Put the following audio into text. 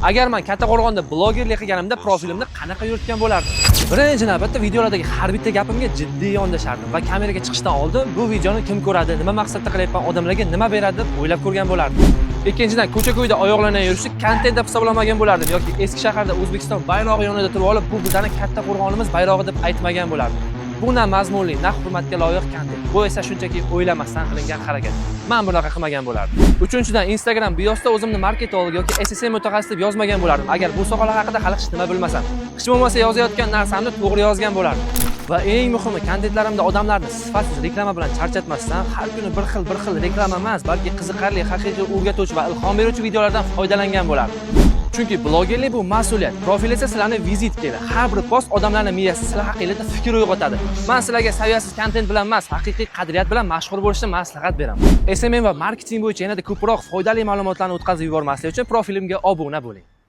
Agar man Kattaqo'rg'onda blogerlik qilganimda, profilimni qanaqa yuritgan bo'lardim? Birinchi navbatda videolardagi har bitta gapimga jiddiy yondashardim va kameraga chiqishdan oldin bu videoni kim ko'radi, nima maqsadda qilyapman, odamlarga nima beradi deb o'ylab ko'rgan bo'lardim. Ikkinchidan, ko'cha-ko'yda oyoqlanay yurishni kontent deb hisoblamagan bo'lardim yoki eski shaharda O'zbekiston bayrog'i yonida turib olib, bu bizani katta qo'rg'onimiz bayrog'i deb aytmagan bo'lardim. Bu na mazmunli, na hurmatga loyiq kontent. Bu esa shunchaki o'ylamasdan qilingan harakat. Man bunaqa qilmagan bo'lardim. Uchinchidan, Instagram biosda o'zimni marketolog yoki SSM mutaxassis deb yozmagan bo'lardim, agar bu sohalar haqida hali hech nima bilmasam. Hech bo'lmasa yozayotgan narsamni to'g'ri yozgan bo'lardim. Va eng muhimi, kontentlarimda odamlarni sifatsiz reklama bilan charchatmasdan, har kuni bir xil bir xil reklama emas, balki qiziqarli, haqiqiy o'rgatuvchi va ilhom beruvchi videolardan foydalangan bo'lardim. Chunki blogerlik bu mas'uliyat, profil esa sizlarni vizitkanglar. Har bir post odamlarni miyasida sizlar haqingizda fikr uyg'otadi. Man sizlarga saviyasiz kontent bilan emas, haqiqiy qadriyat bilan mashhur bo'lishni maslahat beraman. SMM va marketing bo'yicha yanada ko'proq foydali ma'lumotlarni o'tkazib yubormaslik uchun profilimga obuna bo'ling.